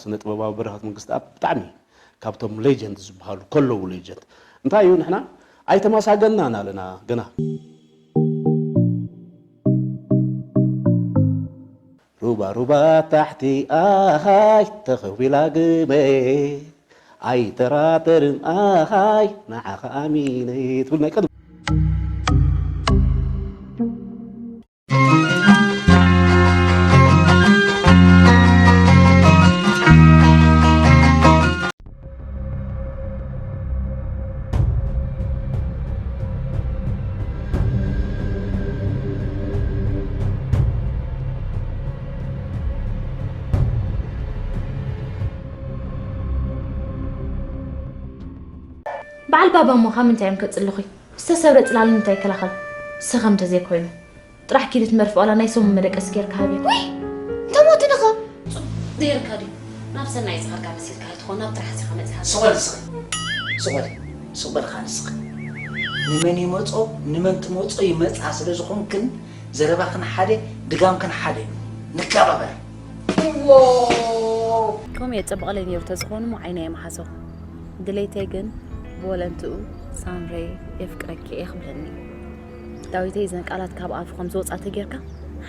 ስነ ጥበባዊ በረኸት መንግስትኣብ ብጣዕሚ ካብቶም ሌጀንድ ዝበሃሉ ከለዉ ሌጀንድ። እንታይ እዩ ንሕና ኣይተመሳገንናን ኣለና ገና። ሩባ ሩባ ታሕቲ ኣሃይ ተኸዊላ ግመ ኣይጠራጠርን ኣሃይ ንዓኻ ኣሚነ ትብል ናይ ቀደም። በዓል ባባ እሞ ካብ ምንታይ እዮም ከጽልኹ? ዝተሰብረ ጽላል ንምንታይ ይከላኸል? ስኸም እንተዘይኮይኑ። ጥራሕ ኪድ እቲ መርፍእ ዋላ ናይ ሰሙን መደቀሲ ጌርካ ሃብያ። ውይ! እንተ ሞትንኸ? ጽቡቕ ጌርካ ድዩ? ናብ ሰናይ ዝኸድካ መሲልካ ኣይትኾን፣ ናብ ጥራሕ ኢኻ መጺኻ። ስቕ በል ንስኺ። ስቕ በል። ስቕ በል ኸኣ ንስኺ። ንመን ይመጾ፣ ንመን ትመጾ ይመጻ ስለ ዝኾንክን፣ ዘረባኽን ሓደ፣ ድጋምክን ሓደ እዩ። ንከባበር። ከምኡ የጸብቐለይ ነይሩ ተዝኾን እሞ ዓይነይ ኣይምሓዞ። ድሌተይ ግን ብወለንትኡ ሳምሬ የፍቅረኪ እየ ክብለኒ እዩ። ዳዊተይ እዘን ቃላት ካብ ኣፉ ከም ዝወጻ ተጌርካ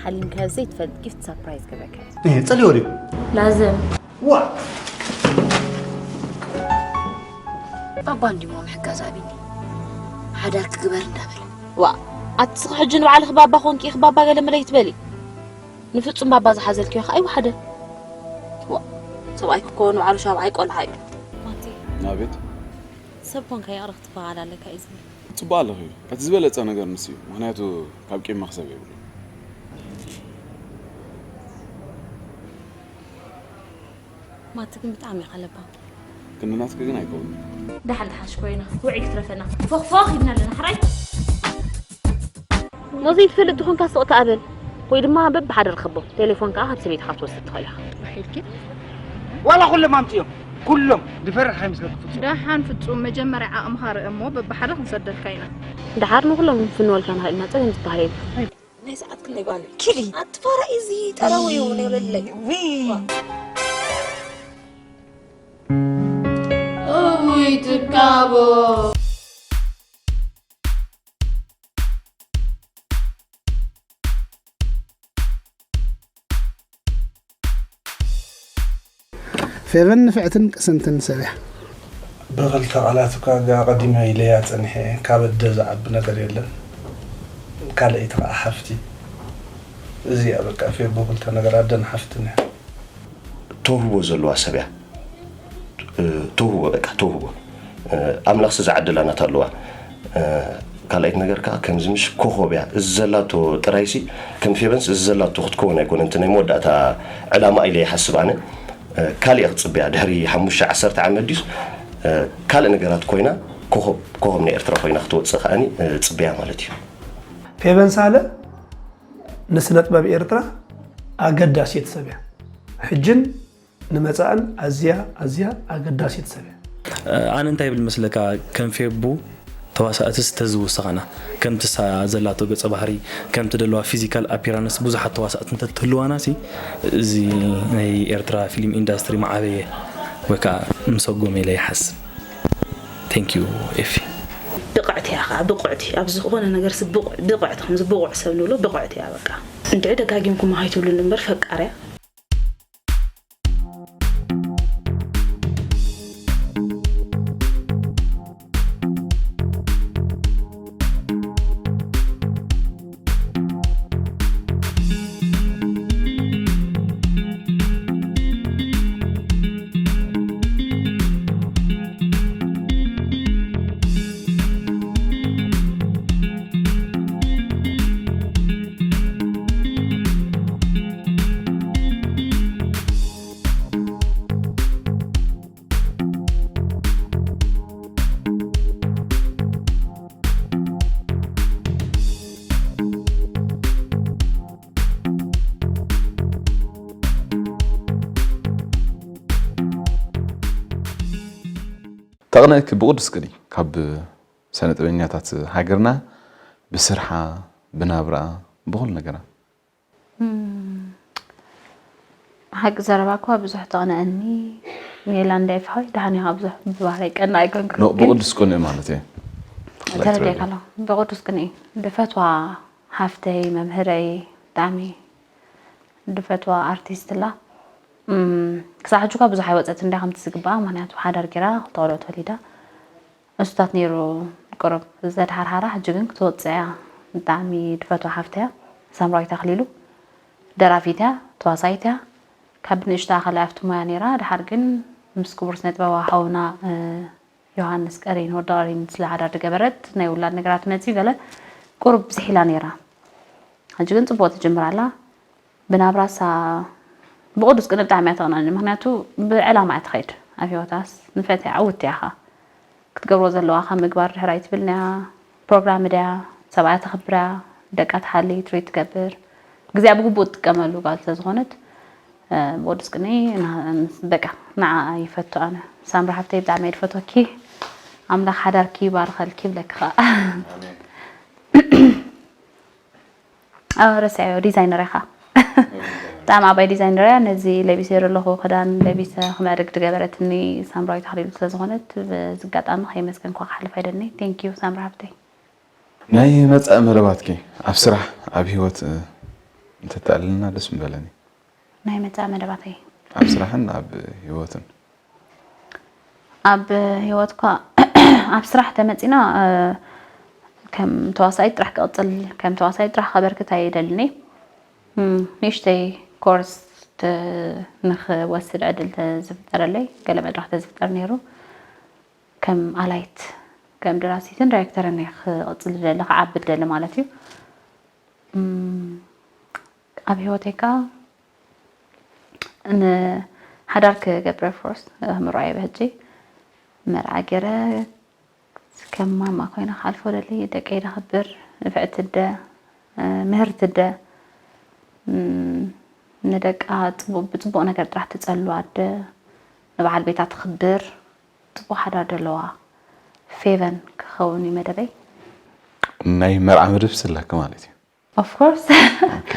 ሓሊምካዮ ዘይትፈልጥ ጊፍት ሳፕራይዝ ክብለካ እየ። እህ፣ ጸልዮ ድዩ? ላዘም። ዋ! ባባ እንዲሞ ምሕጋዝ ኣቢኒ። ሓዳር ክግበር እንዳበለ። ዋ፣ ኣቲ ስኺ ሕጂ ንባዕልኺ ባባ ኮንኪ ኢኺ ባባ ገለ መለ ይትበሊ። ንፍጹም ባባ ዝሓዘልክዮ ኸኣ ኣይወሓደን። ዋ፣ ሰብኣይ ክኮን ባዕሉ ሻብዓይ ቆልዓ እዩ። ማቲ፣ ናቤት። ሰብ ኮንካ ይቕረ ክትበሃል ኣለካ እዩ ዝብል። ጽቡቕ ኣለኺ። እቲ ዝበለጸ ነገር ንሱ እዩ። ምኽንያቱ ካብ ቂም መኽሰብ የብሉን። ማቲ ግን ብጣዕሚ ኢኻ ለባም። ክንዲ ናትኪ ግን ኣይከውንን። ደሓን ደሓሽ ኮይና ውዒ ክትረፈና። ፎኽ ፎኽ ኢልና ኣለና፣ ሕራይ። ነዚ ትፈልጥ ተኾንካ ስቕ ተኣበል። ወይ ድማ በብሓደ ርኸቦ። ቴሌፎን ከኣ ካብ ሰበይትኻ ክትወስድ ትኽእል ኢኻ። ውሒድኪ? ዋላ ኩሎም ኣምጽዮም። ኩሎም። ዝፈርሕ ኣይመስለኩ ፍጹም። ደሓን ፍጹም፣ መጀመርያ ዓቕምኻ ርእ እሞ በብሓደ ክንሰደልካ ኢና። ደሓር ንኹሎም ክንፍንወልካ ንኽእል ኢና፣ ጸገም ዝበሃል የለን። ናይ ሰዓት ክንደይ ጓል? ኪዲ። ኣትፋራ እዚ ጠረው እዩ ነብለይ። ዊ። እውይ ትካቦ። ፌቨን ንፍዕትን ቅስንትን ሰብ እያ። ብኽልተ ቃላት እኳ ኣቐዲመ ኢለያ ጸኒሐ እየ። ካብ ኣደ ዝዓቢ ነገር የለን። ካልኣይቲ ኸዓ ሓፍቲ። እዚኣ በቃ ፌቦ ክልተ ነገር ኣደን ሓፍትን እያ። ተውህቦ ዘለዋ ሰብ እያ። እ፣ ተውህቦ በቃ ተውህቦ። እ፣ ኣምላኽሲ ዝዓደላ ናታ ኣለዋ። እ፣ ካልኣይቲ ነገር ከኣ ከምዚ ምሽ ኮኾብ እያ። እዚ ዘላቶ ጥራይሲ ከም ፌቨንስ እዚ ዘላቶ ክትከውን ኣይኮነን። እቲ ናይ መወዳእታ ዕላማ ኢለ ይሓስብ ኣነ። እ፣ ካልእ እየ ክጽበያ። ድሕሪ ሓሙሽተ ዓሰርተ ዓመት ድዩስ፣ እ፣ ካልእ ነገራት ኮይና ኮኾብ፣ ኮኾብ ናይ ኤርትራ ኮይና ክትወጽእ ከኣኒ፣ እ፣ ጽበያ ማለት እዩ። ፌቨን ሳለ ንስነ ጥበብ ኤርትራ ኣገዳሲት ሰብ እያ። ሕጅን ንመጻእን ኣዝያ፣ ኣዝያ ኣገዳሲት ሰብ እያ። ኣነ እንታይ ይብል መስለካ፣ ከም ፌቡ ተዋሳእትስ ተዝውስኸና፣ ከምቲ ሳ ዘላቶ ገጸ ባህሪ፣ ከምቲ ደለዋ ፊዚካል ኣፒራንስ ብዙሓት ተዋሳእቲ እንተትህልዋና ሲ፣ እዚ ናይ ኤርትራ ፊልም ኢንዳስትሪ ምዓበየ ወይ ከዓ ምሰጎመ ኢለ ይሓስብ። Thank you ኤፊ። ብቕዕቲ እያ ኸዓ፣ ብቑዕቲ። ኣብ ዝኾነ ነገርሲ ብቑዕ-፣ ብቕዕቲ፣ ከምዚ ብቑዕ ሰብ ንብሎ ብቑዕቲ እያ በቃ። እንድዒ ደጋጊምኩም ኣይትብሉኒ እምበር ፈቃር እያ። ተቕነኪ ብቕዱስ ቅዲ ካብ ሰነ ጥበበኛታት ሃገርና ብስርሓ፣ ብናብራ፣ ብኹሉ ነገራ። እም፣ ሓቂ ዘረባ እኳ ብዙሕ ተቕንአኒ። ሜላ እንዳ ኤፍሓወይ ደሓን ኢኻ፣ ብዙሕ ብባህሪ ቀና ኣይኮንኩ፣ ኖ ብቕዱስ ቅንኢ ማለት እየ። ተረዲእካ ኣለኹ። ብቕዱስ ቅንኢ ድፈትዋ ሓፍተይ፣ መምህረይ፣ ብጣዕሚ ድፈትዋ ኣርቲስት ኣላ። እም፣ ክሳብ ሕጂ እኳ ብዙሕ ኣይወፀት እንዳ ከምቲ ዝግባኣ፣ ምክንያቱ ሓዳር ጌራ ክልተ ቆልዑ ተወሊዳ። እሱታት ነይሩ ቅሩብ ዘድሓርሓራ፣ ሕጂ ግን ክትወፅእ እያ። ብጣዕሚ ድፈትዋ ሓፍተይ እያ። ሳምራዊት ኣኽሊሉ ደራፊት እያ፣ ተዋሳኢት እያ። ካብ ንእሽታ ከላይ ኣብቲ ሞያ ነይራ፣ ድሓር ግን ምስ ክቡር ስነ ጥበባዊ ሓውና፣ እ፣ ዮሃንስ ቀሪን፣ ወዲ ቀሪን ስለ ሓዳር ዝገበረት ናይ ውላድ ነገራት መፂኡ ገለ ቁሩብ ብዝሕ ኢላ ነይራ። ሕጂ ግን ፅቡቕ ትጅምር ኣላ። ብናብራሳ ብቕዱስ ቅንኢ ብጣዕሚ እያ ተቕንኣኒ። ምክንያቱ ብዕላማ እያ ትኸይድ ኣብ ህይወታስ። ንፈትያ ዕውት እያ ኢኻ። ክትገብሮ ዘለዋ ካብ ምግባር ድሕር ኣይትብልን እያ። ፕሮግራም ድያ፣ ሰብኣያ ተኽብር እያ፣ ደቃ ትሓሊ፣ ትሪት ትገብር፣ ግዜኣ ብግቡእ ትጥቀመሉ ጓል ስለ ዝኾነት፣ እ፣ ብቕዱስ ቅንኢ ና-፣ በቃ ንዓ ይፈቱ ኣነ። ሳምሪ ሓፍተይ ብጣዕሚ እየ ዝፈትወኪ። ኣምላኽ ሓዳርኪ ይባርኸልኪ ይብለኪ ኸዓ። ኣዎ፣ ረሲዐዮ፣ ዲዛይነር ኢኻ። ብጣዕሚ ዓባይ ዲዛይነር እያ። ነዚ ለቢሰ ዘለኹ ክዳን ለቢሰ ክምዕርግ ዝገበረትኒ ሳምራዊት ኣኽሊሉ ስለ ዝኾነት፣ በዚ ኣጋጣሚ ከየመስገንኩዋ ክሓልፍ ኣይደልን። ቴንክ ዩ ሳምሪ ሓፍተይ። ናይ መጻኢ መደባትኪ ኣብ ስራሕ ኣብ ህይወት፣ እ፣ እንተተኣልልና ደስ ምበለኒ። ናይ መጻኢ መደባተይ? ኣብ ስራሕን ኣብ ህይወትን? ኣብ ህይወትኳ ኣብ ስራሕ ተመጺና፣ እ፣ ከም ተዋሳኢት ጥራሕ ክቕጽል፣ ከም ተዋሳኢት ጥራሕ ከበርክት ኣይደልን እየ። እም፣ ንእሽተይ ኮርስ ተ-፣ ንኽወስድ ዕድል ተዝፍጠረለይ፣ ገለ መድረኽ ተዝፍጠር ነይሩ። ከም ኣላይት፣ ከም ደራሲትን ዳይሬክተርን እየ ክቕጽል ዝደሊ፣ ክዓቢ ዝደሊ ማለት እዩ። እም፣ ኣብ ህይወተይ ከኣ ንሓዳር ክገብር ፎርስ ምርዓይ ብሕጂ መርዓ ገይረ ከም ማማ ኮይነ ክሓልፎ ደሊ፣ ደቀይ ደኽብር፣ ንፍዕቲ ኣደ፣ ምህርቲ ኣደ፣ እም፣ ንደቃ ጽቡቕ፣ ብጽቡቕ ነገር ጥራሕ ትጸሉ ኣደ፣ ንበዓል ቤታ ትኽብር፣ ጽቡቕ ሓዳር ደለዋ ፌቨን ክኸውን እዩ መደበይ። ናይ መርዓ መደብ ስለኪ ማለት እዩ። ኦፍ ኮርስ። ኦኬ።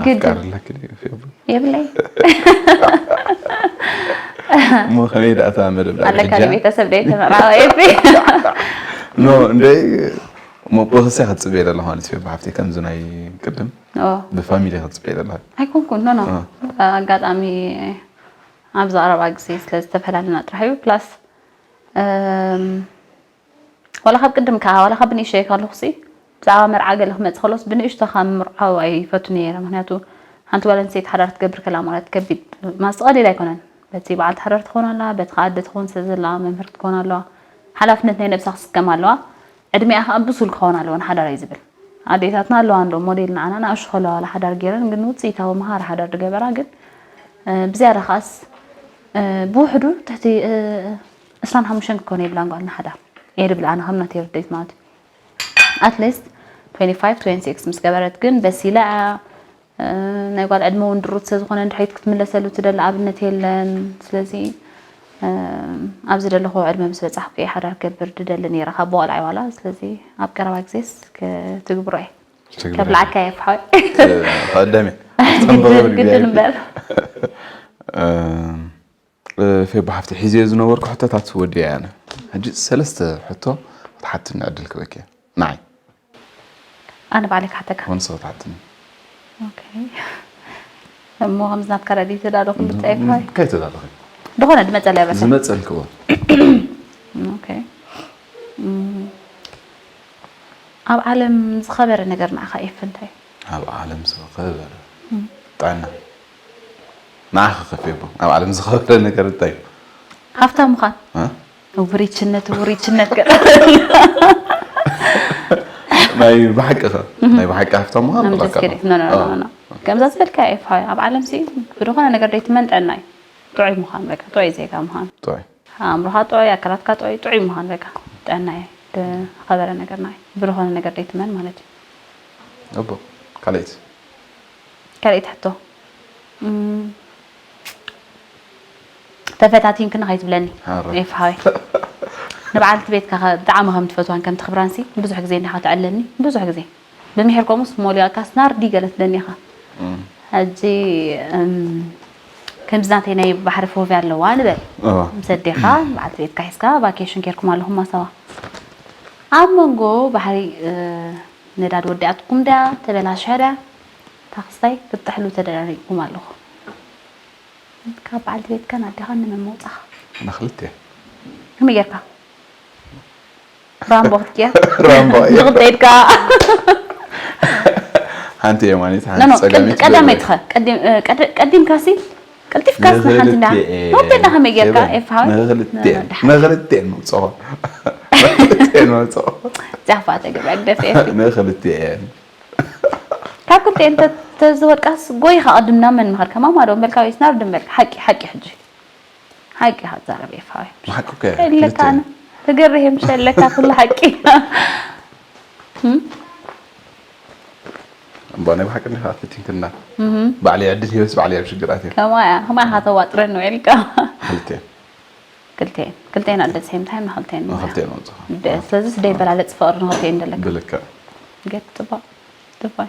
ግድን። ኣፍቃሪ ኣለኪ ድዩ ፌቡ? የብለይ። እሞ ከመይ ደኣ እታ መደብ ደኣ ኣለካ ብሕጃ? ቤተሰብ ደይ ተመርዓወ ኤፊ። ኖ፣ እንደይ፣ እሞ ብኽስያ ክትጽበየ ዘለኻ ማለት እዩ፣ ብሓፍቲ ከምዚ ናይ ቅድም ኦ፣ ብፋሚሊ ክትጽበየ ዘለኻ። ኣይኮንኩን፣ ኖ፣ ኖ። እ። ኣጋጣሚ ኣብዚ ቀረባ ግዜ ስለ ዝተፈላለና ጥራሕ እዩ። ፕላስ፣ እም፣ ዋላ ካብ ቅድም ከኣ፣ ዋላ ካብ ብንእሽተይ ከለኹሲ፣ ብዛዕባ መርዓ ገለ ክመጽእ ከሎስ፣ ብንእሽቶ ካብ ምርዓው ኣይፈቱን እየ ነይረ። ምኽንያቱ፣ ሓንቲ ጓል ኣንስተይቲ ሓዳር ክትገብር ከላ ማለት ከቢድ፣ ማስ ቀሊል ኣይኮነን። በቲ በዓልቲ ሓዳር ትኸውን ኣላ፣ በቲ ከኣ ኣደ ትኸውን ስለ ዘላ፣ መምህርቲ ትኸውን ኣለዋ። ሓላፍነት ናይ ነብሳ ክትስከም ኣለዋ። ዕድሜኣ ከኣ ብሱል ክኸውን ኣለዎ ንሓዳር እየ ዝብል። ኣዴታትና ኣለዋ እንዶ ሞዴል ንዓና፣ ንኣሽቱ ከለዋ ዋላ ሓዳር ገይረን፣ ግን ውጽኢታዊ መሃሪ ሓዳር ዝገበራ ግን፣ እ፣ ብዝያዳ ከኣስ፣ እ፣ ብውሕዱ ትሕቲ፣ እ፣ ዕስራን ሓሙሽተን ክኮነ ይብላን ጓል ንሓዳር እየ ድብል ኣነ ከም ናተይ ርድኢት ማለት እዩ። ኣትሊስት ትዌንቲ ፋይቭ ትዌንቲ ሲክስ ምስ ገበረት ግን በሲላ እያ። እ፣ ናይ ጓል ዕድመ እውን ድሩት ስለ ዝኾነ ንድሕሪት ክትምለሰሉ ትደሊ ኣብነት የለን። ስለዚ፣ እ፣ ኣብ ዝደለኹዎ ዕድመ ምስ በጻሕኩ እየ ሓዳር ክገብር ድደሊ ነይረ ካብ ብቆልዓይ ዋላ። ስለዚ ኣብ ቀረባ ግዜስ ክትግብሮ እየ። ትግብሪ። ከብላዕካ እየ ፍሓወይ። እ፣ ቀደም እየ። ግድን፣ ግድን እምበር። እ፣ እ፣ ፌቦ ሓፍቲ፣ ሒዘዮ ዝነበርኩ ሕቶታት ወዲአ ኣነ። ሕጂ ሰለስተ ሕቶ ክትሓትኒ ዕድል ክበኪ እየ። ንዓይ። ኣነ ባዕለይ ክሓተካ። ወንሶ ክትሓትኒ። ኦኬ። እሞ ከምዚ ናትካ ረድኢት ዳሎ ክልተ ኣይፋይ። እንታይ ተዳለኺ? ዝኾነ ዝመጸለይ በሰ። ዝመጸልክዎ። ኦኬ። እም፣ ኣብ ዓለም ዝኸበረ ነገር ንዓኻ ኤፍ እንታይ? ኣብ ዓለም ዝኸበረ። ጥዕና። ንዓኺ ከ ፌቦ፣ ኣብ ዓለም ዝኸበረ ነገር እንታይ እዩ? ሃብታም ምዃን። እ? ውሪችነት፣ ውሪችነት ገ-፣ ናይ ብሓቂ ኸ? ናይ ብሓቂ ሃብታም ምዃን I'm just ብላካ። Kidding። No, no, no, no, no። ከምዛ ዝበልካ ኤፋ፣ ኣብ ዓለም ሲ ብድኾነ ነገር ደይትመን ጥዕና እዩ። ጥዑይ ምዃን፣ በቃ፣ ጥዑይ ዜጋ ምዃን። ጥዑይ። ኣእምሮኻ ጥዑይ፣ ኣካላትካ ጥዑይ፣ ጥዑይ ምዃን፣ በቃ፣ ጥዕና እዩ። ዝኸበረ ነገር ናይ ብድኾነ ነገር ደይትመን ማለት እዩ። እቦ፣ ካልኣይቲ። ካልኣይቲ ሕቶ። እም፣ ተፈታቲንክኒ ከይትብለኒ። ሓራይ። ኤፍ ሓወይ። ንበዓልቲ ቤትካ ከ ብጣዕሚ ከም ትፈትዋን ከም ትኽብራን ሲ ብዙሕ ግዜ እንዲኻ ትዕለኒ፣ ብዙሕ ግዜ። ብምሒር ከምኡስ ሞሊዋካ ስናር ዲ ገለ ትብለኒ ኢኻ። እም። ሕጂ፣ እም፣ ከምዚ ናተይ ናይ ባሕሪ ፎብያ ኣለዋ ንበል። እዋ። ምስ ኣዴኻ በዓልቲ ቤትካ ሒዝካ ቫኬሽን ኬድኩም ኣለኹም ማሳዋ። ኣብ መንጎ ባሕሪ፣ እ፣ ነዳዲ ወዲኣትኩም ድያ፣ ተበላሽያ ድያ፣ ታኽስታይ ክትጥሕሉ ተደናኒቕኩም ኣለኹም። ካብ በዓልቲ ቤትካን ኣዴኻን ንመን ምውጻኻ? ንኽልቲኤን። ከመይ ጌርካ? ራምቦ ክትቅየር? ራምቦ እየ። ብኽልተ ኢድካ። ሓንቲ የማኒት፣ ኖ፣ ሓንቲ ኖ፣ ጸጋሚት። ቀድ-፣ ቀዳመይቲ ኸ? ቀዲም-፣ እ፣ ቀድ-፣ ቀዲምካሲ? ቀልጢፍካስ ንሓንቲ እንዳ-፣ ንኽልቲኤን። ወደና ከመይ ጌርካ? ኤፋ፣ ሃወይ? ንኽልቲኤን። ኖ፣ ኖ፣ ደሓን። ንኽልቲኤን መውጽኦ። ንኽልቲኤን መውጽኦ። ዛፋ ተገብራ ግደፍ ኤፊ። ንኽልቲኤን። ካብ ክልቲኤን ተ-፣ ተዝወድቃስ ጎይኻ ቅድም ናብ መን ምኸድካ? ማማ ዶ እምበልካ ወይስ ናብ ድምበልካ? ሓቂ፣ ሓቂ ሕጂ። ሓቂ ኢኻ ትዛረብ ኤፋ። ሓቂ እኮ እየ። የለካ ክልቲኤን። ኣነ። ትገርህ ምሽ የለካ ኩሉ ሓቂ። እምባ ናይ ብሓቂ እንዲኻ ፈቲንክና። ባዕለይ ዕድል ሂበስ ባዕለይ ኣብ ሽግራት እየ። ከማያ፣ ከማያ ኢኻ ተዋጥረኒ ውዒልካ። ክልቲኤን። ክልቲኤን። ክልቲኤን ኣደ ሴም ታይም ንኽልቲኤን። ንኽልቲኤን መውጽኻ። ደ-፣ ስለዚ ደይበላለጽ ፍቕሪ ንኽልቲኤን ደለካ። ብልክዕ። ገጥ ጽቡቕ። ጽቡቕ።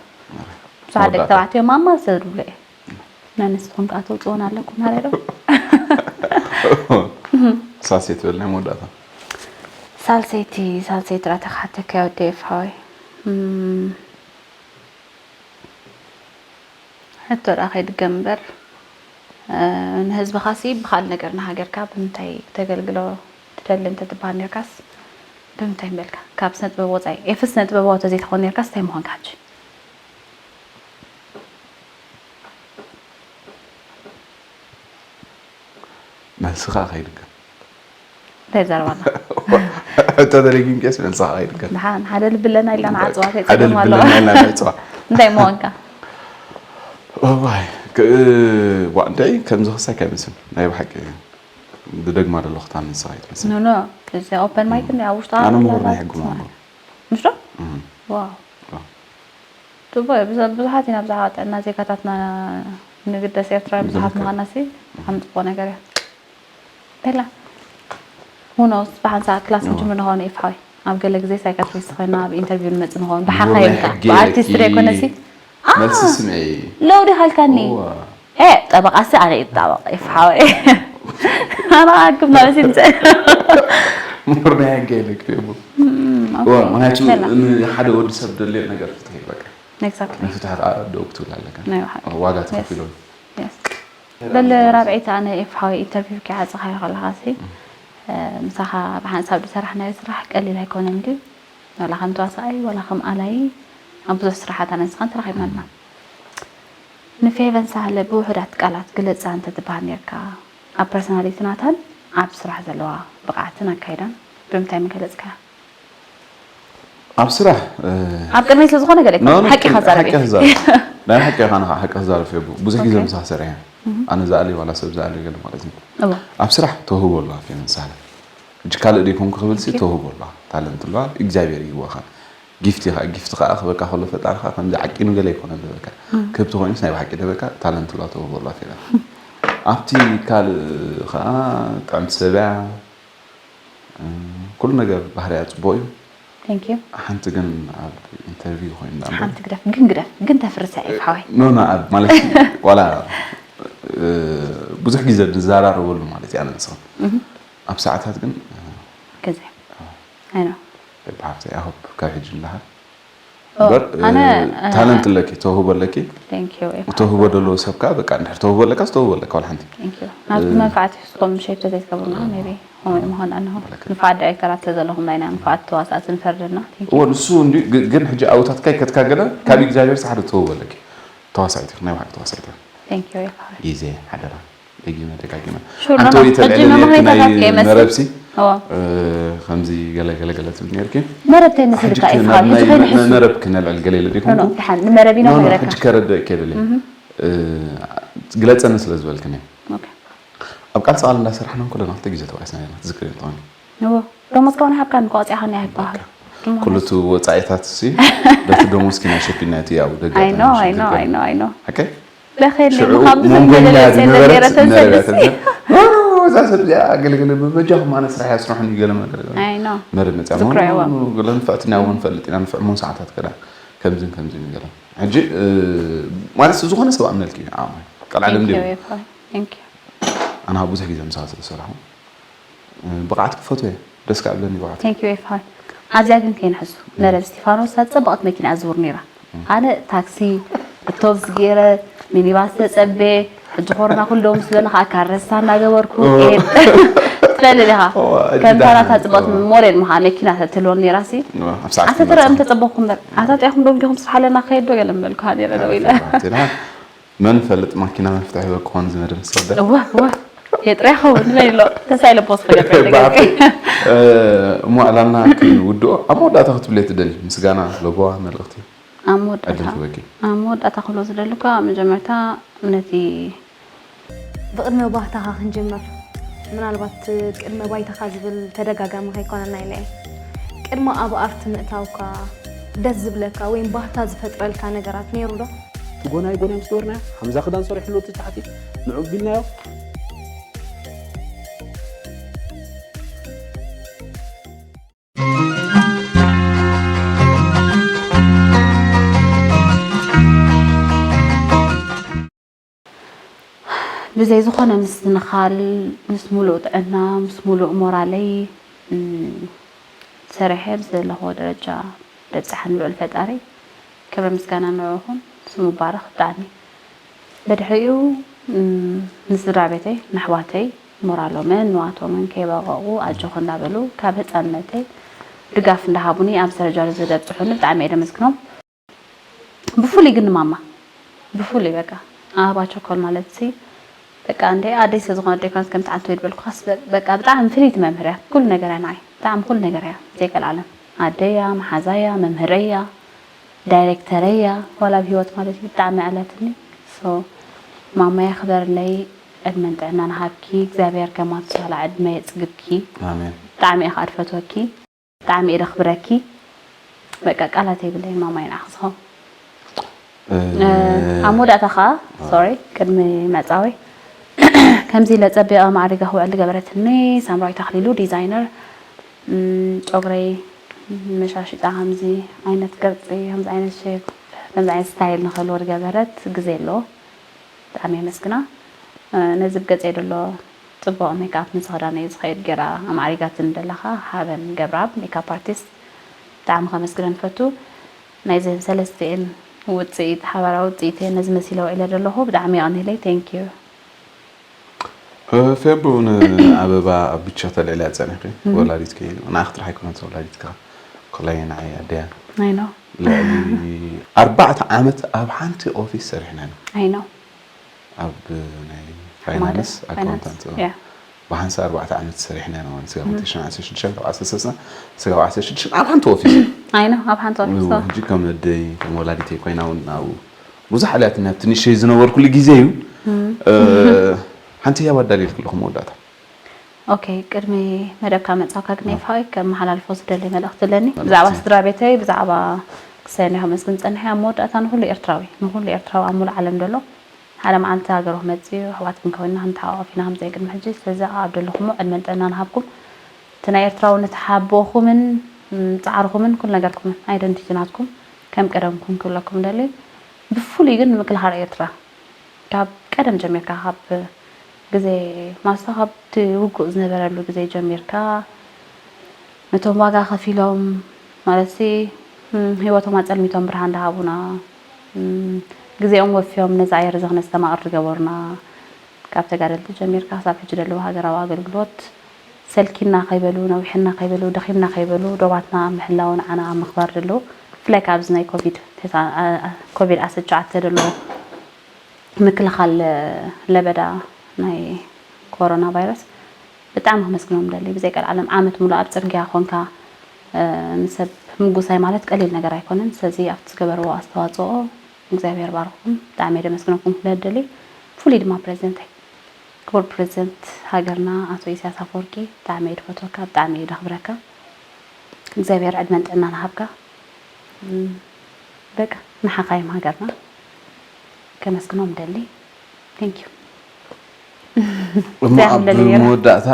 ብዙሓት ደቂ መወዳእታ። ተባዕትዮ ማማ ዝተብሉ እየ። ናይ ንስኹም ከኣ ተውጽኦን ኣለኩም፣ ሃረዶ? ሳሴት በል ናይ መወዳእታ። ሳልሰይቲ፣ ሳልሰይቲ ጥራ ተኻተካ ወዲ ኤፋ ወይ። እም፣ ሕቶ ደኣ ከይድገም እምበር፣ እ፣ ንህዝብኻሲ ብኻል ነገር ንሃገርካ ብምንታይ ክተገልግሎ ትደሊ እንተትበሃል ኔርካስ፣ ብምንታይ ምበልካ? ካብ ስነ ጥበብ ወጻኢ፣ ኤፍ ስነ ጥበባዊ ተዘይትኾን ኔርካስ እንታይ ምኾንካ ሕጂ? መልስኻ ከይድገም። እንታይ ይዛረብ ኣላ? ሕቶ ተደጊምክስ መልስኻ ከይድገም። ደሓን ሓደ ልቢ ኣለና ኢልና ንዓጽዋ ሓደ ከይጸገም ልቢ ኣለዋ። ኣለና ኢልና ንዓጽዋ። እንታይ ምኾንካ? እዋይ፣ ክ-፣ ዋ፣ እንታይ ከምዚ ክሳይ ከይመስል። ናይ ብሓቂ ዝደግማ ዘለኹ እታ መልስኻ ኣይትመስል። ኖ፣ ኖ፣ እዚ ኦፐን ማይክ እንዲ ኣብ ውሽጡ ኣነ ኣላ ምሁር ናይ ኣላ ሕጊ ትስማዕ። ምሁር። ምሽ ዶ? እም። ዋው። ዋው። ጽቡቕ እዩ። ብዙ-፣ ብዙሓት ኢና ብዛዕባ ጥዕና ዜጋታትና ንግደስ ኤርትራውያን ብዙሓት ብዝምልከት። ምዃናሲ ብጣዕሚ ጽቡቕ ነገር እዩ። በላ። ሁኖስ ብሓንሳእ ክላስ እዋ። ንጅምር ንኸውን ኤፋ ወይ። ኣብ ገለ ግዜ ሳይካትሪስት ኮይና ኣብ ኢንተርቪው ንመጽእ ንኸውን። እሞ ብሓኻ ናይ ይምጣ። ሕጊ ብኣርቲስት የለኪ። ደይኮነሲ? መልሲ ኣህ! ስምዒ። ለው ዲኻ ኢልካኒ? እዋ። ኤ፣ ጠበቓሲ ኣነ እየ ጠበቓ ኤፋ ወይ። ኣነ ኣክም ናበሲ ምጽእ። ምሁር ናይ ሕጊ የለኪ እሞ። እም፣ ኦኬ። እዋ፣ ምክንያቱ በላ። ንሓደ ወዲ ሰብ ደልዮ ነገር ፍትሒ በቃ። ኤግዛክትሊ። ንፍትሒ ከዓ ደው ክትብል ኣለካ። ናይ ብሓቂ። ዋጋ የስ። ትኸፍሎ። የስ። በል ራብዒት ኣነ ኤፋ ወይ ኢንተርቪው ክዓጽኻ ይኸለኻሲ፣ እ፣ ምሳኻ ብሓንሳብ ዝሰራሕናዮ ስራሕ ቀሊል ኣይኮነን ድዩ? ዋላ ከም ተዋሳኣይ፣ ዋላ ከም ኣላይ ኣብ ብዙሕ ስራሓት ኣነ ንስኻን ተራኺብና ኣለና። ንፌቨን ሳህለ ብውሑዳት ቃላት ግለጻ እንተ ትበሃል ኔርካ፣ ኣብ ፐርሶናሊቲ ናታን ኣብ ስራሕ ዘለዋ ብቕዓትን ኣካይዳን ብምንታይ ምገለጽካያ? ኣብ ስራሕ፣ እ፣ ኣብ ቅድመይ ስለ ዝኾነ ገለ ኖ፣ ኖ፣ ሓቂ ኢኻ ትዛረብ ሓቂ እየ። ክዛረብ። ናይ ሓቂ ኢኻ፣ ንኻ ሓቂ ክዛረብ እየ። ብዙሕ ግዜ ኦኬ። ምሳኻ ሰሪሐ። ኣነ ዝኣሊ ዋላ ሰብ ዝኣሊ ገለ ማለት እዩ። እዎ። ኣብ ስራሕ ተውህቦ ኣለዋ ፌቨን ሳህለ። ሕጂ ካልእ ደይኮንኩ ክብልሲ ኦኬ። ተውህቦ ኣለዋ። ታለንት ኣለዋ። እግዚኣብሔር ይህብዋ ኸኣ። ጊፍት ኢኻ፣ ጊፍት ኸኣ ክበካ ከሎ ፈጣሪ ኸኣ ከምዚ ዓቂኑ ገለ ኣይኮነን ደበካ። ክብቲ ኮይኑስ ናይ ብሓቂ ደበካ ታለንት ኣለዋ ተውህቦ ኣለዋ ፌቨን። ኣብቲ ካልእ ኸኣ ጥዕምቲ ሰብ እያ። እ፣ ኩሉ ነገር ባህርያ ጽቡቕ እዩ። Thank you። ሓንቲ ግን ኣብ ኢንተርቪው ኮይኑ ደኣ እምበር ሓንቲ ግደፍ፣ ግን ግደፍ፣ ግን ተፍርሰ ኤፋ ወይ። ኖ፣ ኖ፣ ኣብ ማለት ዋላ፣ እ፣ ብዙሕ ግዜ ንዘራረበሉ ማለት እያ ንስኻ። ኣብ ሰዓታት ግን፣ እ፣ ግዜ። ኣይ ኖ። ብሓፍተይ፣ I hope ካብ ሕጂ ንደሓር። ኦ፣ እምበር፣ እ፣ ኣነ፣ እ፣ ታለንት ኣለኪ፣ ተውህቦ ኣለኪ። Thank you ኤፋ። ተውህቦ ደለዎ ሰብ ከኣ በቃ እንድሕር ተውህቦ ኣለካስ ተውህቦ ኣለካ ዋላ ሓንቲ። Thank you። ናብቲ መንፋዓት ይውስድኩም ሸይብ ተዘይትገብሩና ሜቢ ከምኡ ምዃን ኣለኹም። ንፉዓት ዳይሬክተራት ስለ ዘለኹም ናይና ንፉዓት ተዋሳእቲ ንፈርደና። Thank you። እዎ፣ ንሱ እንዲ ግ-፣ ግን ሕጂ ኣውታትካ ይከትካ ገለ ካብ እግዚኣብሔር ጻሕሪ ተውህቦ ኣለኪ። ተዋሳኢት ኢኺ፣ ናይ ብሓቂ ተዋሳኢት ኢኺ። Thank you ኤፋ። ግዜ ሓደራ። ደጊመ ደጋጊመ። ሹር ሓንቲ ነማ። ወይ ተልዕለኒ ሕጂ መምሃሪታት ናይ ከይመስል። መረብሲ፣ እዎ። እ፣ ከምዚ ገለ ገለ ገለ ትብል ነርኪ። መረብ እንታይ መስል ሕጂ ድካ ኢኻ? ናብ ሕጂ ናይ ከይንሕሱ። መ-፣ መረብ ክነልዕል ገለ ኢለ ዲኹም? ኖ፣ ኖ፣ ደሓን፣ ንመረብ ኢና ኖ፣ ኖ፣ ክነግረካ። ሕጂ ከረድእ ከይደለ። እ፣ ግለጸኒ ስለ ዝበልክኒ። ኦኬ። ኣብ ቃልሲ ቃል እንዳሰራሕና እንከለና ክልተ ግዜ ተባኢስና ኢና፣ ትዝክሪ እንተኾይኑ። እዎ። ደሞዝ ከውን ሃብካ ንቆጽያ ኸን ያህባ። ኩሉ እቲ ወጻኢታት ሲ በቲ ደሞዝ ኪና ሸፊና እቲ ያው ደገ I know, I know, I know, I know። ኦኬ። ለኸይድ ሽዑ ምዃን ብዙሕ መንጎኛ ገለ ዝነበረት ተሰልሲ። መረብ እያ ተብለ። ኖ፣ ኖ፣ እዛ ሰብ እዚኣ ኣገልግል በጃኹም ኣነ ስራሕ እያ ስርሑኒ ገለ መለ። I know። መረብ መጽያ ዝክሮ ሞ-፣ እዋ። ገለ ንፍዕትና እውን ፈልጥ ኢና፣ ንፍዕ ሞን ሰዓታት ከዳ ከምዝን ከምዝን ገለ። ሕጂ፣ እ፣ ማለት ዝኾነ ሰብ ኣምነልኪ እዩ፣ ዓቕሚ። ቀልዓለም Thank you ድዩ? ኤፋ። Thank you። ኣና ብዙሕ ግዜ ምሳኻ ስለ ዝሰራሕኩ፣ እ፣ ብቕዓት ክፈትዎ እየ። ደስ ክብለኒ ብቕዓት። Thank you ኤፋይ። ኣብዚኣ ግን ከይንሕሱ፣ መደብ እስቲፋኖስ እታ ዝጸበቐት መኪና እያ ዝዝውር ነይራ። ኣነ ታክሲ፣ እቶብስ ገይረ፣ ሚኒባስ ተጸቤ፣ ሕጂ ኮሮና ኩሉ ደው ምስ በለ ከዓ ካረሳ እናገበርኩ እየ። ትፈልጥ ኢኻ። ከምታ ናታ ጽብቕቲ ሞዴል ምኻ መኪና ተትህልወኒ ነይራሲ። ኣታ ትረአ ምተጸበኹ እምበር ኣታ ጥያኹም ደንጊኹም ስራሕ ኣለና ክኸይድ ዶ ገለ ምበልኩኻ ነይረ ደው ኢለ። መን ፈልጥ ማኪና መፍትሒ በክኾን ዝመደ ምስ ወደ እወ እወ የጥረ ይኸውን ዝበል ኣሎ ተሳኢለ ፖስት ክገብር እሞ ዕላልና ክንውድኦ ኣብ መወዳእታ ክትብለ ትደሊ ምስጋና ለቦዋ መልእኽቲ ኣብ መወዳእታ ዕድል ክበኪ ኣብ መወዳእታ ክብሎ ዝደልኳ መጀመርታ ነቲ ብቕድመ ባህታኻ ክንጅምር ምናልባት ቅድመ ባይታኻ ዝብል ተደጋጋሚ ከይኮነና ኢለ እየ ቅድሚ ኣብ ኣርቲ ምእታውካ ደስ ዝብለካ ወይም ባህታ ዝፈጥረልካ ነገራት ነይሩ ዶ? እቲ ጎናይ ጎናይ ምስ ገበርናዮ ሓምዛ ክዳን ሰሪሕሉ እቲ ታሕቲ ንዑ ቢልናዮ ብዘይ ዝኾነ ምስትንኻል ምስ ሙሉእ ጥዕና ምስ ሙሉእ ሞራለይ ሰሪሐ ምስ ዘለኽዎ ደረጃ ዘብፀሐኒ ልዑል ፈጣሪ ክብሪ ምስጋና ንዑኹም ስሙ ይባረኽ ብጣዕሚ በድሕሪኡ ንስድራ ቤተይ ንኣሕዋተይ ሞራሎምን ንዋቶምን ከይበቐቑ ኣጆኺ እንዳበሉ ካብ ህፃንነተይ ድጋፍ እንዳሃቡኒ ኣብዚ ደረጃ እዚ ዘብፅሑኒ ብጣዕሚ እየ ደመስግኖም ብፍሉይ ግን ንማማ ብፍሉይ በቃ ኣባ ቸኮል ማለት ሲ በቃ እንደ ኣደይ ስለ ዝኾነ ዴኳንስ ከምቲ ዓንቶ ይድበልኩኻስ በቃ ብጣዕሚ ፍልይቲ መምህር እያ ኩሉ ነገር እያ ንዓይ ብጣዕሚ ኩሉ ነገር እያ ዘይቀልዓለም ኣደይ እያ መሓዛይ እያ መምህረይ እያ ዳይሬክተረይ እያ ዋላ ኣብ ሂወት ማለት እዩ ብጣዕሚ ኣለትኒ ሶ ማማየ ክበርለይ ዕድመን ጥዕናን ሃብኪ እግዚኣብሔር ከማትስ ዋላ ዕድመ የፅግብኪ ኣሜን ብጣዕሚ እየ ከዓ ድፈትወኪ ብጣዕሚ እየ ደኽብረኪ በቃ ቃላት የብለይን ማማይ ንዓኺ ዝኸውን ኣብ መወዳእታ ከዓ ሶሪ ቅድሚ መፃወይ ከምዚ ኢለ ፀቢቐ ማዕሪገ ክውዕል ዝገበረትኒ ሳምራዊት ኣኽሊሉ ዲዛይነር ጨጉረይ መሻሽጣ ከምዚ ዓይነት ቅርፂ ከምዚ ዓይነት ሼፕ ከምዚ ዓይነት ስታይል ንክህልዎ ዝገበረት ግዜ ኣለዎ ብጣዕሚ የመስግና ነዚ ብገፀይ ዘሎ ፅቡቕ ሜክኣፕ ንዝኽዳነይ ዝኸይድ ገይራ ኣማዕሪጋትኒ ደላ ከዓ ሓበን ገብረኣብ ሜክኣፕ ኣርቲስት ብጣዕሚ ከመስግነን እፈቱ ናይዘን ሰለስቲኤን ውፅኢት ሓባራዊ ውፅኢት እየ ነዚ መሲለ ውዒለ ዘለኹ ብጣዕሚ የቐንየለይ thank you ፌቡ ንኣበባ ኣብ ብቻ ተልዕልያ ፀኒኺ ወላዲትኪ ንኣኺ ጥራሕ ኣይኮነትን ወላዲትካ ኮላይ ንዓይ ኣደያ I know ልዕሊ ኣርባዕተ ዓመት ኣብ ሓንቲ ኦፊስ ሰሪሕና ኢና I know ኣብ ናይ ፋይናንስ ኣካውንታንት yeah ብሓንሳ ኣርባዕተ ዓመት ሰሪሕና ኢና ማለት ስጋብ ክልተ ሽሕን ዓሰርተ ሽዱሽተን ካብ ዓሰርተ ሰለስተ ስጋብ ዓሰርተ ሽዱሽተ ኣብ ሓንቲ ኦፊስ I know ኣብ ሓንቲ ኦፊስ ሕጂ ከም ኣደይ ከም ወላዲተይ ኮይና እውን ኣብኡ ብዙሕ ኣልያትኒ ኣብቲ ንእሽተይ ዝነበርኩሉ ግዜ እዩ ሓንቲ ህያብ ኣዳልየልኪ ኣለኹ መወዳእታ ኦኬ ቅድሚ መደብካ ምእታውካ ግን ኤፋይ ከመሓላልፎ ዝደሊ መልእኽቲ ኣለኒ ብዛዕባ ስድራ ቤተይ ብዛዕባ ክሳይ ናይ ከመስግን ዝፀንሐ ኣብ መወዳእታ ንኩሉ ኤርትራዊ ንኩሉ ኤርትራዊ ኣብ ሙሉእ ዓለም ዘሎ ሓደ መዓልቲ ሃገሩ ክመፅእ እዩ ኣሕዋት ክንከውን ኢና ክንተሓቋቆፍ ኢና ከምፀ ቅድሚ ሕጂ ስለዚ ኣብ ደለኹሞ ዕድመን ጥዕናን ሃብኩም እቲ ናይ ኤርትራውነት ሓቦኹምን ፃዕርኹምን ኩሉ ነገርኩምን ኣይደንቲቲ ናትኩም ከም ቀደምኩም ክብለኩም ደሊ ብፍሉይ ግን ንምክልኻል ኤርትራ ካብ ቀደም ጀሚርካ ካብ ግዜ ማስታ ካብቲ ውጉእ ዝነበረሉ ግዜ ጀሚርካ ነቶም ዋጋ ከፊሎም ማለትሲ ህይወቶም ኣፀልሚቶም ብርሃን ዝሃቡና ግዜኦም ወፍዮም ነዚ ኣየር እዚ ክነስተማቕር ዝገበሩና ካብ ተጋደልቲ ጀሚርካ ክሳብ ሕጂ ዘለዉ ሃገራዊ ኣገልግሎት ሰልኪና ከይበሉ ነዊሕና ከይበሉ ደኺምና ከይበሉ ዶባትና ኣብ ምሕላው ንዓና ኣብ ምኽባር ዘለዉ ብፍላይ ካብ ኣብዚ ናይ ኮቪድ ኮቪድ ዓሰርተ ትሽዓተ ዘሎ ምክልኻል ለበዳ ናይ ኮሮና ቫይረስ ብጣዕሚ ክመስግኖም ደሊ ብዘይ ቀልዓለም ዓመት ሙሉ ኣብ ፅርግያ ኮንካ ንሰብ ምጉሳይ ማለት ቀሊል ነገር ኣይኮነን ስለዚ ኣብቲ ዝገበርዎ ኣስተዋፅኦ እግዚኣብሔር ባርኩም ብጣዕሚ የደመስግነኩም ክብለ ደሊ ፍሉይ ድማ ፕሬዚደንተይ ክቡር ፕሬዚደንት ሃገርና ኣቶ ኢሳያስ ኣፈወርቂ ብጣዕሚ እየ ድፈትወካ ብጣዕሚ እየ ደኽብረካ እግዚኣብሔር ዕድመን ጥዕናን ሃብካ በቃ ንሓኻይም ሃገርና ከመስግኖም ደሊ thank you እሞ ኣብ መወዳእታ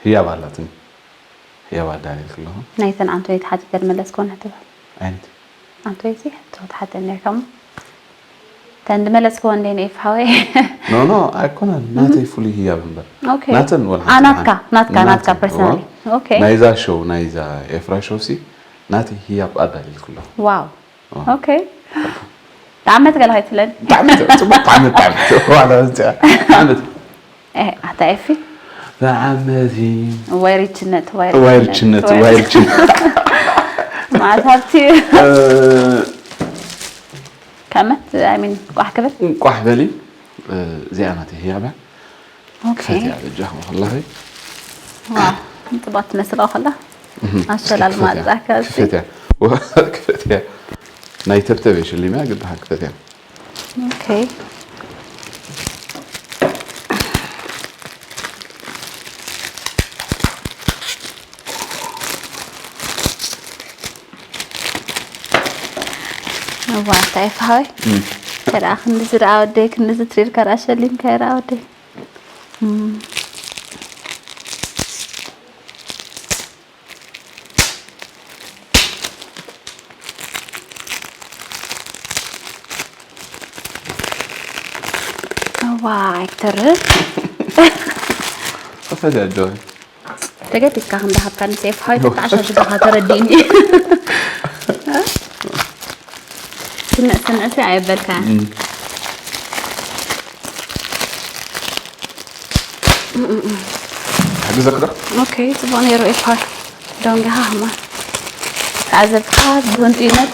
ህያብ ኣላትኒ ህያብ ኣዳልየልኪ ኣለኹ ናይተን ኣንቶይ ተሓቲተ ድመለስ ኮነ ትበል ዓይነት ኣንቶይ ሲ ሕቶ ተሓተ ነርካ እሞ ተን ድመለስክዎ እንዴ ነይፍ ሓወይ? ኖ ኖ ኣይኮነን፣ ናተይ ፍሉይ ህያብ እምበር። ኦኬ። ናተን ወላ አ፣ ሓንቲ ናትካ፣ ደሓን። ናትካ፣ ናትካ ናተን፣ ፐርሰናሊ። እዎ። ኦኬ። ናይዛ ሾው፣ ናይዛ ኤፍራ ሾው ሲ ናተይ ህያብ ኣዳሊልኩ ኣለኹ። ዋው። ኦኬ። ጣዕመት ገለ ከይትብለኒ። ጣዕመት፣ ጽቡቕ ጣዕመት፣ ጣዕመት። ዋላ ብቻ ጣዕመት። ኤ፣ ኣታ ኤፊ። ጣዕመት እዩ። ዋይ ሪችነት፣ ዋይ ዋይ ሪችነት፣ ሪችነት፣ ዋይ ሪችነት። ማለት ሃብቲ። እ፣ ከመት፣ I mean፣ ቋሕ ክብል። እንቋሕ በሊ። እ፣ እዚኣ ናተይ ህያብ እያ። ኦኬ። ክፈትያ በጃኹም ከለኺ። ዋው፣ ጽቡቕ ትመስል ከላ። ኣሸላል ክፈትያ። ማጻ ካብዚ። ክፈትያ። ክፈትያ። ናይ ተብተብ እየ ሽሊም እያ፣ ግን ደሓን ክፈትያ። ኦኬ። እዋ፣ እንታይ ይፍሃወይ? እም። ከደኣ ክንድዚ ደኣ ወደይ፣ ክንድዚ ትሪር ከደኣ ሸሊምካ ደኣ ወደይ። እም። እዋ፣ ኣይትርፍ። ክፈትያ ጆይ። ተገዲስካ ከም ዝሃብካኒ ሴፍ ሃይ ተተዓሻሽጋኻ ተረዲእኒ። ስንዕ ስንዕ ሲ ኣየበልካ። ሕግዘክ ዶ? ኦኬ፣ ጽቡቕ ነይሩ ኤፋር። ደንጊኻ ከማን ተዓዘብትኻ ብህንጡይነት።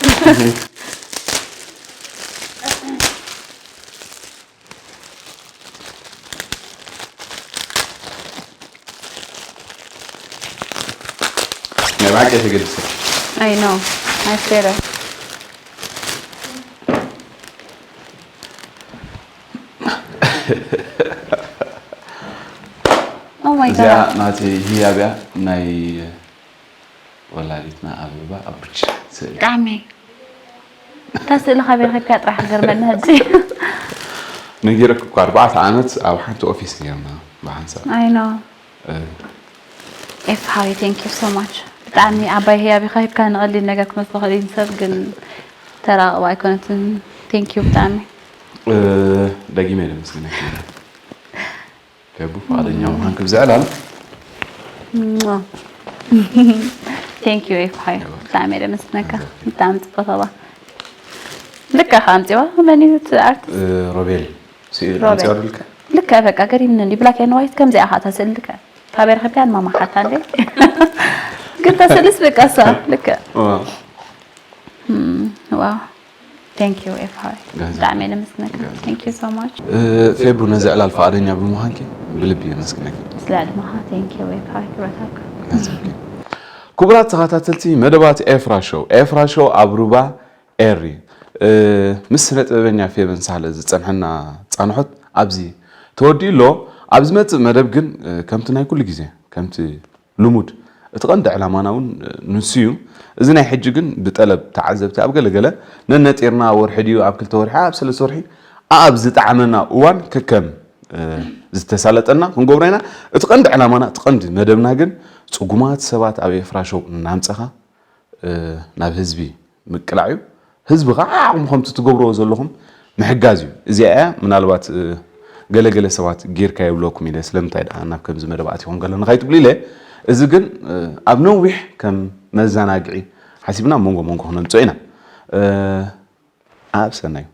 ናይ ብሓቂ ተገድሰ። I know. I feel it. Oh my እዚኣ god. ናተይ ህያብ እያ፣ ናይ ወላዲትና ኣበባ ኣቡች ስእሊ። ብጣዕሚ። እታ ስእሊ ካበይ ረኺብካ ጥራሕ ገርመኒ ሕጂ። ነጊረክ እኳ ኣርባዕተ ዓመት ኣብ ሓንቲ ኦፊስ ነርና ብሓንሳብ። I know. እ፣ ኤፍ ሓወይ፣ thank you so much። ብጣዕሚ ዓባይ ህያብ ኢኻ ሂብካ፣ ንቐሊል ነገር ክመስሎ ክእል እዩ ንሰብ፣ ግን ተራቕባ ኣይኮነትን። Thank you ብጣዕሚ። እ፣ ደጊመ የመስግነክ። ከቡ ፍቓደኛ ምዃንክ ብዝዕላል። Thank you ኤፍ ሓወይ፣ ብጣዕሚ እየ ደመስግነካ። ብጣዕሚ ጽቡቕ ተባ። ልካ ከ ኣምጺዋ፣ መን እዩ እቲ ኣርቲስት? እ፣ ሮቤል ስኢል ሮቤል። ኣምጺዋ ዱልካ? ልካ በቃ ገሪምኒ እንዲ ብላክ ኤንድ ዋይት ከምዚኣ ኢኻ እታ ስእሊ ልካ። ካበይ ረኺብካያ ንማማ ሓታ እንዴ? ግን እታ ስእልስ በቃ እሳ ልካ። ዋ። ዋው። Thank you ኤፍ ሓወይ። ገንዘብ። ብጣዕሚ እየ ነመስግነካ። ገንዘብ። Thank you so much። እ፣ ፌቡ ነዚ ዕላል ፍቓደኛ ብምዃንኪ ብልቢ የመስግነክ። ስለ ዕድመኻ thank you ኤፍ ሓወይ፣ ክብረት ሃብካ። ገንዘብኪ። ክቡራት ተኸታተልቲ መደባት ኤፍራ ሾው፣ ኤፍራ ሾው ኣብ ሩባ ኤሪ፣ እ፣ ምስ ስነ ጥበበኛ ፌበን ሳህለ ዝጸንሐና ጻንሖት ኣብዚ ተወዲኡ ኣሎ። ኣብ ዝመጽእ መደብ ግን፣ እ፣ ከምቲ ናይ ኩሉ ግዜ፣ ከምቲ ልሙድ፣ እቲ ቀንዲ ዕላማና እውን፣ እ፣ ንሱ እዩ። እዚ ናይ ሕጂ ግን ብጠለብ ተዓዘብቲ ኣብ ገለገለ ነነጢርና፣ ወርሒ ድዩ፣ ኣብ ክልተ ወርሒ፣ ኣብ ሰለስተ ወርሒ፣ ኣብ ዝጠዓመና እዋን ከከም፣ እ፣ ዝተሳለጠና ክንገብሮ ኢና። እቲ ቀንዲ ዕላማና፣ እቲ ቀንዲ መደብና ግን ጽጉማት ሰባት ኣብ ኤፍራ ሾው እናምጸኻ፣ እ፣ ናብ ህዝቢ ምቅላዕ እዩ። ህዝቢ ከዓ ዓቕሙ ከምቲ ትገብርዎ ዘለኹም ምሕጋዝ እዩ። እዚኣ እያ ምናልባት፣ እ፣ ገለገለ ሰባት ጌርካ የብለኩም ኢለ ስለምንታይ ደኣ ናብ ከምዚ መደብ ኣቲኹም ገለ ንኸይትብሉ ኢለ። እዚ ግን፣ እ፣ ኣብ ነዊሕ ከም መዘናግዒ ሓሲብና መንጎ መንጎ ክነምጽኦ ኢና። እ፣ ኣብ ሰናዩ።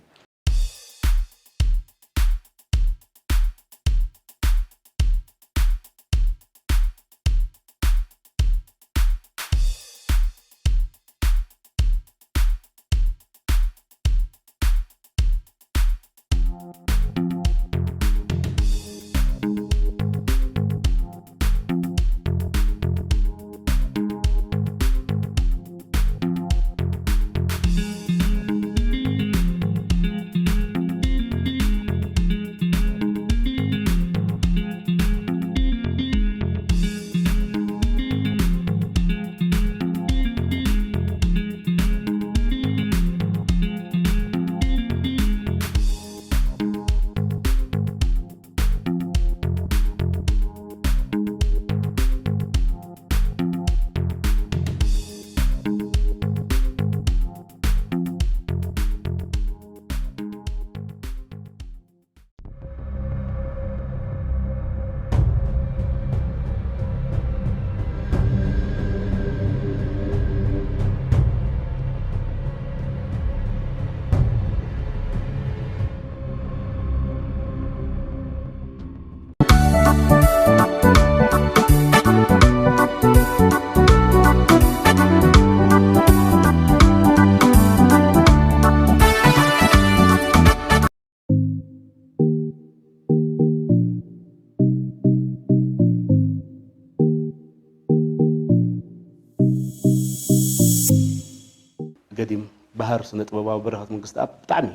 ባህር ስነ ጥበባዊ በረኸት መንግስቲ ኣብ ብጣዕሚ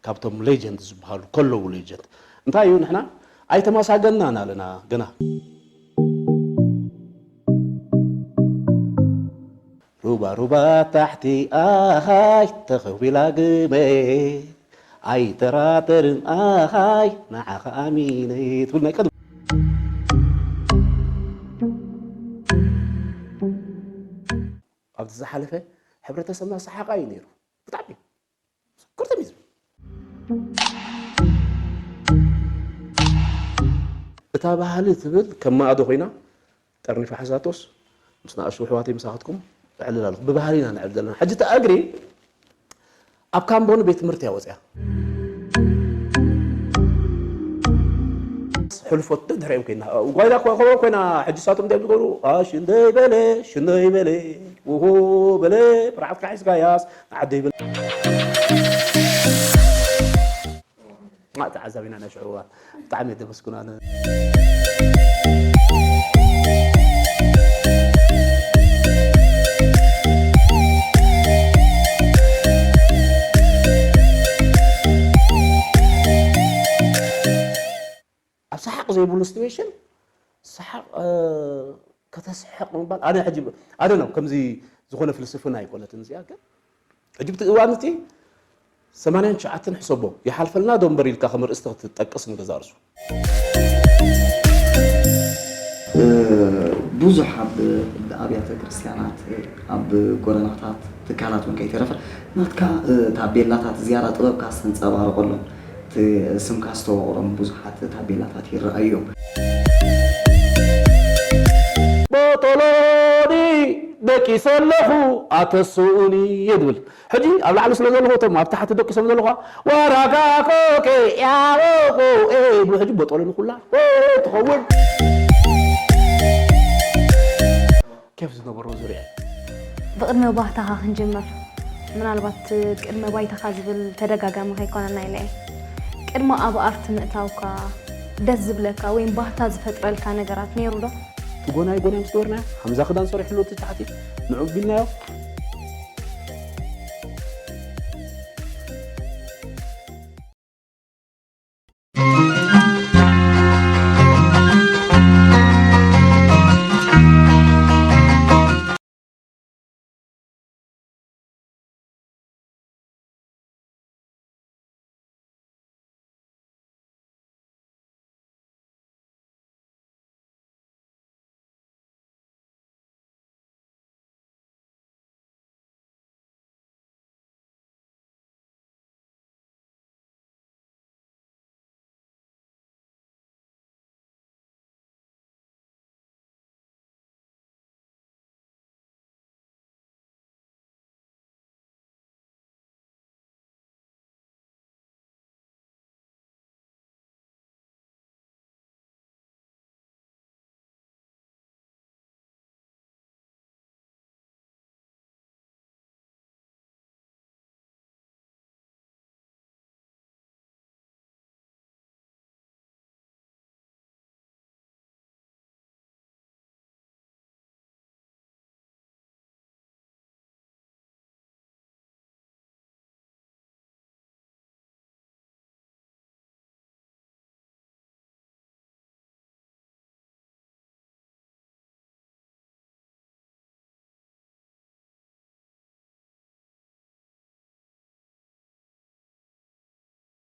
ካብቶም ሌጀንድ ዝበሃሉ ከለዉ ሌጀንድ እንታይ እዩ ንሕና ኣይተማሳገናን ኣለና ገና። ሩባ ሩባ ታሕቲ ኣሃይ ተኸዊላ ግመ ኣይተራተርን ኣሃይ ንዓኻ ኣሚነ ትብል ናይ ቀደም። ኣብዚ ዝሓለፈ ሕብረተሰብና ሰሓቓ እዩ ነይሩ። ብጣዕሚ ኩርተም እዩ ዝብል። እታ ባህሊ ትብል ከም ማእዶ ኮይና ጠርኒፋ ሓዛቶስ ምስ ንኣሽቱ ኣሕዋተይ ምሳኻትኩም እዕልል ኣለኹ። ብባህሊ ኢና ንዕል ዘለና። ሕጂ እታ እግሪ ኣብ ካምቦን ቤት ትምህርቲ እያ ወፂኣ። ሕልፎት ደድሕሪኦም ኮይና ጓይላ ኮ- ኮ- ኮይና ሕጂ ሳቶም እንታይ ዝገብሩ ኣሽንደይ በለ ሽንደይ በለ ውሁ በለ ብርዓትካ ሒዝካያስ ንዓደይ በለ። ተዓዛቢና ናይ ሽዑ እዋን ብጣዕሚ እየ ዘመስግኖ ኣነ። ኣብ ሰሓቕ ዘይብሉ ሲትዌሽን ሰሓቕ ከተስሕቕ ምባል ኣነ ሕጂ ኣደ ነው ከምዚ ዝኾነ ፍልስፍና ኣይኮነትን እዚኣ ግን ሕጂ ብቲ እዋን እቲ ሰማንያን ትሽዓተን ሕሰቦ ይሓልፈልና ዶ እምበር ኢልካ ከም ርእስቲ ክትጠቅስ ንገዛ ርእሱ። ብዙሕ ኣብ ኣብያተ ክርስትያናት ኣብ ጎደናታት ትካላት እውን ከይተረፈ ናትካ ታቤላታት ዝያዳ ጥበብካ ዝተንፀባረቐሎም እቲ ስምካ ዝተወቕሮም ብዙሓት ታቤላታት ይረኣዩ እዮም። ቦጦሎኒ ደቂሰ ኣለኹ ኣተስኡኒ እየ ዝብል ሕጂ ኣብ ላዕሊ ስለ ዘለኹ እቶም ኣብ ታሕቲ ደቂሶም ዘለኹ ዋራጋ ኮኬ ያቦ ኮ ይብሉ ሕጂ ቦጦሎኒ ኩላ ትኸውን። ኬፍ ዝነበሮ ዙርያ ብቕድመ ባህታኻ ክንጅምር፣ ምናልባት ቅድመ ባይታኻ ዝብል ተደጋጋሚ ከይኮነና ኢለ እየ። ቅድሚ ኣብ ኣርቲ ምእታውካ ደስ ዝብለካ ወይም ባህታ ዝፈጥረልካ ነገራት ነይሩ ዶ? እቲ ጎናይ ጎናይ ምስ ገበርናዮ ሓምዛ ክዳን ሰሪሕሉ እቲ ታሕቲ ንዑ ቢልናዮ